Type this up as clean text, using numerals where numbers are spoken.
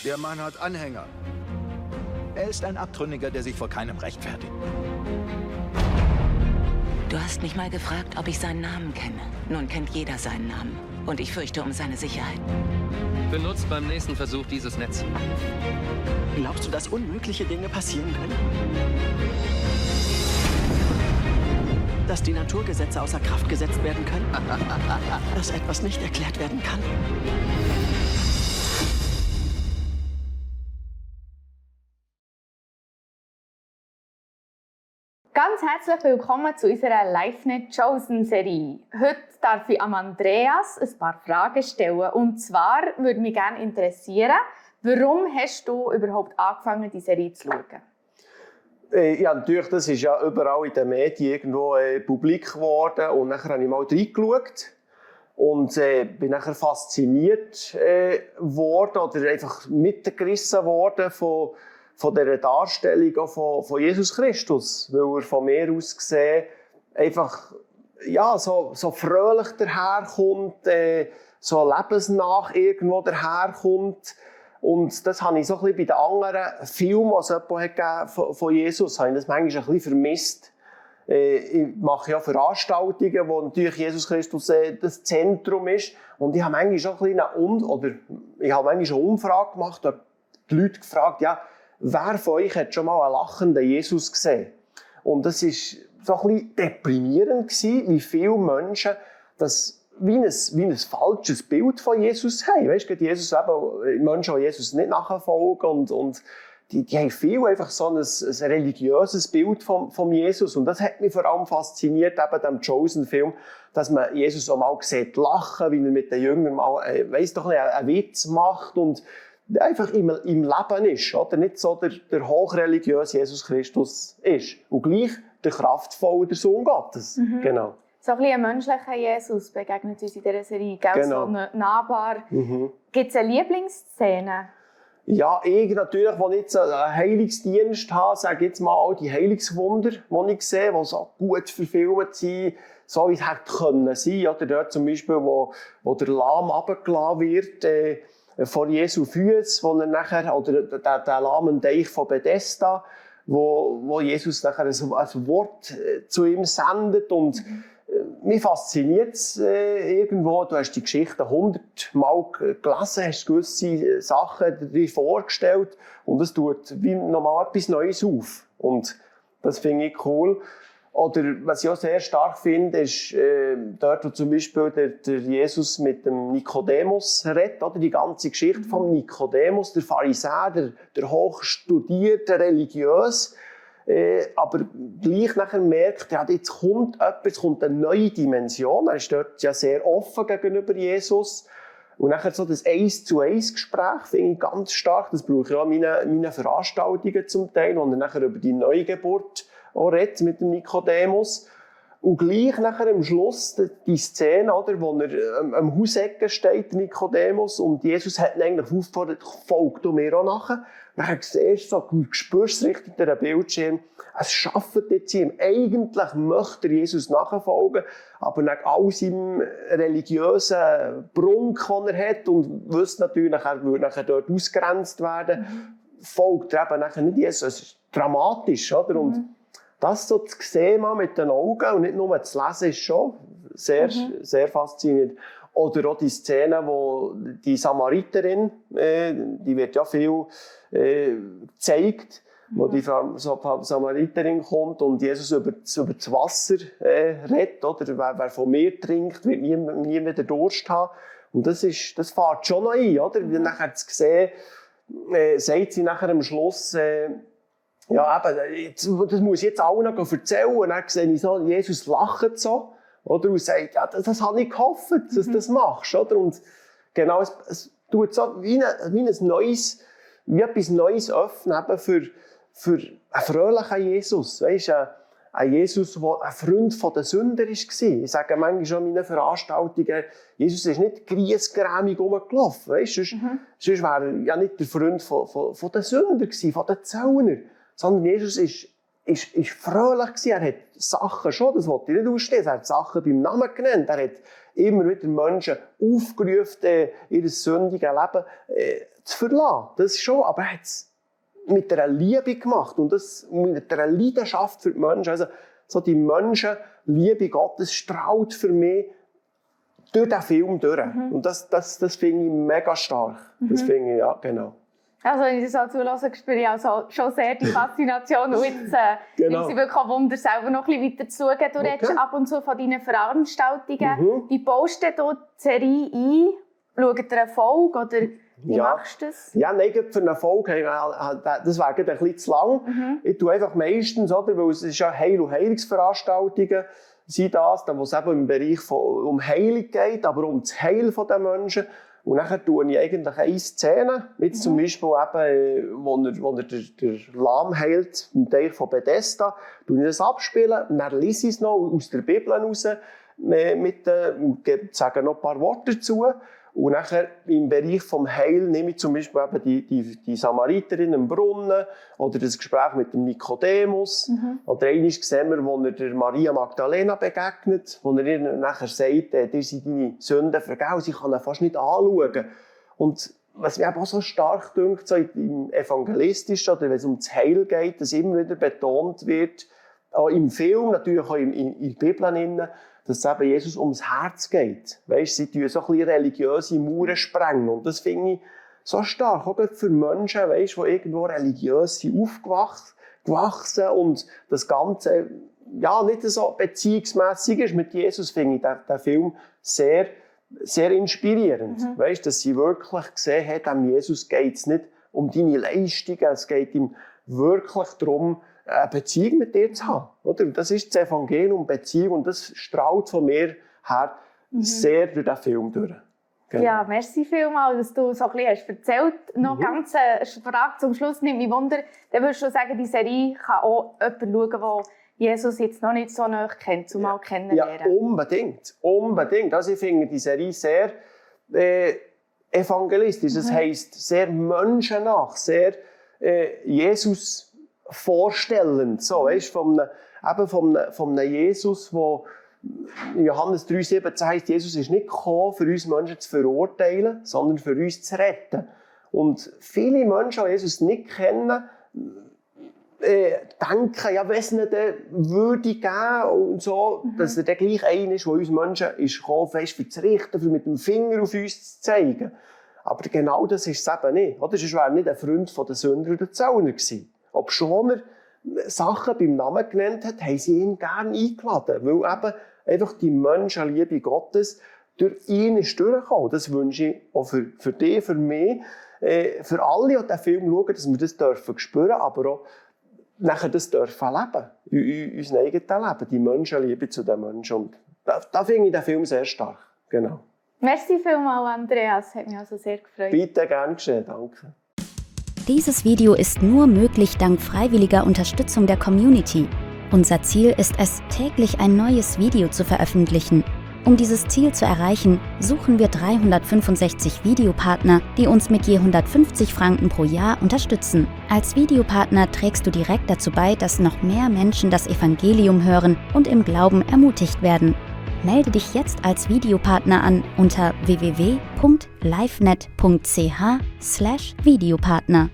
Der Mann hat Anhänger. Er ist ein Abtrünniger, der sich vor keinem rechtfertigt. Du hast mich mal gefragt, ob ich seinen Namen kenne. Nun kennt jeder seinen Namen. Und ich fürchte um seine Sicherheit. Benutzt beim nächsten Versuch dieses Netz. Glaubst du, dass unmögliche Dinge passieren können? Dass die Naturgesetze außer Kraft gesetzt werden können? Dass etwas nicht erklärt werden kann? Ganz herzlich willkommen zu unserer LiveNet Chosen-Serie. Heute darf ich Andreas ein paar Fragen stellen. Und zwar würde mich gerne interessieren, warum hast du überhaupt angefangen, die Serie zu schauen? Ja, natürlich, das ist ja überall in den Medien irgendwo publik geworden. Und dann habe ich mal reingeschaut und bin nachher fasziniert worden oder einfach mitgerissen worden von dieser Darstellung von Jesus Christus, weil er von mir aus gesehen einfach ja, so fröhlich daherkommt, so lebensnah irgendwo daherkommt. Und das habe ich so ein bisschen bei den anderen Filmen, die es gegeben von Jesus, habe ich das manchmal ein bisschen vermisst. Ich mache ja Veranstaltungen, wo natürlich Jesus Christus das Zentrum ist. Und ich habe manchmal auch eine Umfrage gemacht, habe die Leute gefragt, ja, wer von euch hat schon mal einen lachenden Jesus gesehen? Und das war so ein bisschen deprimierend, wie viele Menschen das wie ein falsches Bild von Jesus haben. Weißt du, Jesus eben, Menschen, die Jesus nicht nachfolgen und die haben viel einfach so ein religiöses Bild von Jesus. Und das hat mich vor allem fasziniert, eben dem Chosen-Film, dass man Jesus auch mal sieht lachen, wie er mit den Jüngern mal, weiss doch nicht, einen Witz macht und einfach im Leben ist, oder? Nicht so der hochreligiöse Jesus Christus ist. Und gleich der kraftvolle, der Sohn Gottes. Mhm. Genau. So ein bisschen ein menschlicher Jesus begegnet uns in dieser Serie, gell? Genau. So nahbar. Mhm. Gibt es eine Lieblingsszene? Ja, ich natürlich, als ich jetzt einen Heilungsdienst habe, sage ich jetzt mal all die Heilungswunder, die ich sehe, die so gut verfilmt sind, so wie es hätte können sein. Oder dort zum Beispiel, wo der Lahm runtergelassen wird, vor Jesu Füßen, wo er nachher, oder der lahmen Teich von Bethesda, wo Jesus nachher ein Wort zu ihm sendet. Und mich fasziniert es irgendwo. Du hast die Geschichte 100-mal gelesen, hast gewisse Sachen dir vorgestellt und es tut wie nochmal etwas Neues auf. Und das finde ich cool. Oder was ich auch sehr stark finde, ist dort, wo zum Beispiel der Jesus mit dem Nikodemus redet, oder die ganze Geschichte vom Nikodemus, der Pharisäer, der hochstudierte, religiös, aber gleich nachher merkt, ja, jetzt kommt eine neue Dimension. Er ist dort ja sehr offen gegenüber Jesus. Und nachher so das 1-zu-1-Gespräch finde ich ganz stark. Das brauche ich auch in meinen Veranstaltungen zum Teil, wo er nachher über die Neugeburt auch redet mit dem Nikodemus. Und gleich nachher am Schluss die Szene, oder, wo er am Hausecken steht, Nikodemus, und Jesus hat ihn eigentlich aufgefordert, folg du mir auch nachher. Dann siehst du so, du spürst richtig den Bildschirm, es schafft jetzt ihm. Eigentlich möchte er Jesus nachfolgen, aber nach all seinem religiösen Prunk, den er hat, und wüsste natürlich, er würde nachher dort ausgegrenzt werden, folgt er eben nachher nicht Jesus. Es ist dramatisch, oder? Und das so zu sehen mal mit den Augen und nicht nur zu lesen, ist schon sehr, sehr faszinierend. Oder auch die Szene, wo die Samariterin, die wird ja viel gezeigt, wo die Samariterin kommt und Jesus über das Wasser redet. Oder wer von mir trinkt, wird nie wieder Durst haben. Und das fährt schon noch ein, oder? Wie nachher zu sehen, sagt sie nachher am Schluss, ja, eben, das muss ich jetzt allen noch erzählen. Und dann sehe ich so, Jesus lacht so, oder? Und sagt, ja, das habe ich gehofft, dass du das machst, oder? Und genau, es tut so wie etwas Neues öffnen, eben für einen fröhlichen Jesus. Weisst, ein Jesus, der ein Freund der Sünder war. Ich sage manchmal schon in meinen Veranstaltungen, Jesus ist nicht griesgrämig rumgelaufen. Weißt, sonst wäre er ja nicht der Freund von den Sündern gewesen, von den Zöllnern. Sondern Jesus ist fröhlich gewesen. Er hat Sachen schon, das wollte ich nicht ausstehen. Er hat Sachen beim Namen genannt. Er hat immer wieder Menschen aufgerufen, ihr sündiges Leben zu verlassen. Das ist schon, aber er hat es mit einer Liebe gemacht und das mit einer Leidenschaft für die Menschen. Also so die Menschenliebe Gottes strahlt für mich durch den Film durch. Und das finde ich mega stark. Das finde ich, ja, genau. Also wenn ich das so zulasse, spüre ich also schon sehr die Faszination. Und jetzt nimmt sie wirklich auch Wunder, selber noch ein bisschen weiter zu schauen. Du redest ab und zu von deinen Veranstaltungen. Wie baust du hier die Serie ein? Schaut ihr eine Folge oder wie machst du das? Ja, nein, für eine Folge, das wäre ein bisschen zu lang. Ich tue einfach meistens, oder, weil es ist ja Heil- und Heilungsveranstaltungen, sind das, wo es eben im Bereich um Heilung geht, aber um das Heil der Menschen. Und dann tue ich eigentlich eine Szene, wie zum Beispiel eben, wo er der Lahm heilt, im Teich von Bethesda, tue ich das abspielen, und dann lese ich es noch aus der Bibel raus, sage noch ein paar Worte dazu. Und nachher im Bereich vom Heil nehme ich zum Beispiel eben die Samariterin im Brunnen oder das Gespräch mit dem Nikodemus. Oder einmal sehen wir, wo er der Maria Magdalena begegnet, wo er ihr nachher sagt, dir sind deine Sünden vergeben, sie kann ihn fast nicht anschauen. Und was mir auch so stark dünkt, so im Evangelistischen oder wenn es um das Heil geht, dass immer wieder betont wird, auch im Film, natürlich auch in der Bibel, dass es eben Jesus ums Herz geht. Weisst, sie tun so ein bisschen religiöse Mauern sprengen. Und das finde ich so stark, auch für Menschen, weisst, die irgendwo religiös sind, aufgewachsen und das Ganze ja, nicht so beziehungsmässig ist mit Jesus, finde ich den Film sehr, sehr inspirierend. Weisst, dass sie wirklich gesehen hat, dem Jesus geht es nicht um deine Leistungen, es geht ihm wirklich darum, eine Beziehung mit dir zu haben. Oder? Das ist das Evangelium, Beziehung, und das strahlt von mir her sehr durch den Film durch. Genau. Ja, merci vielmals, dass du so ein bisschen hast erzählt. Noch ganz eine Frage zum Schluss, nimmt mich Wunder. Dann würdest du sagen, die Serie kann auch jemand schauen, der Jesus jetzt noch nicht so nahe kennt, zumal kennenlernen. Ja, unbedingt. Unbedingt. Also ich finde die Serie sehr evangelistisch. Das heisst, sehr menschennah, sehr Jesus vorstellend, so, weißt, von einem Jesus, wo in Johannes 3,17 heißt, Jesus ist nicht gekommen, für uns Menschen zu verurteilen, sondern für uns zu retten. Und viele Menschen, die Jesus nicht kennen, denken, ja, wenn es nicht würde geben und so, dass er der gleich einer ist, der uns Menschen ist gekommen, fest für zu richten, für mit dem Finger auf uns zu zeigen. Aber genau das ist es eben nicht. Oder? Sonst wäre er nicht ein Freund der Sünder oder Zöllner gewesen. Obschon er Sachen beim Namen genannt hat, haben sie ihn gerne eingeladen, weil eben einfach die Menschenliebe Gottes durch ihn ist durchgekommen. Das wünsche ich auch für dich, für mich, für alle, die den Film schauen, dass wir das dürfen spüren, aber auch nachher das dürfen leben, in unserem eigenen Leben, die Menschenliebe zu den Menschen. Und da finde ich den Film sehr stark. Genau. Merci vielmals, Andreas, hat mich also sehr gefreut. Bitte, gern geschehen, danke. Dieses Video ist nur möglich dank freiwilliger Unterstützung der Community. Unser Ziel ist es, täglich ein neues Video zu veröffentlichen. Um dieses Ziel zu erreichen, suchen wir 365 Videopartner, die uns mit je 150 Franken pro Jahr unterstützen. Als Videopartner trägst du direkt dazu bei, dass noch mehr Menschen das Evangelium hören und im Glauben ermutigt werden. Melde dich jetzt als Videopartner an unter www.livenet.ch/Videopartner.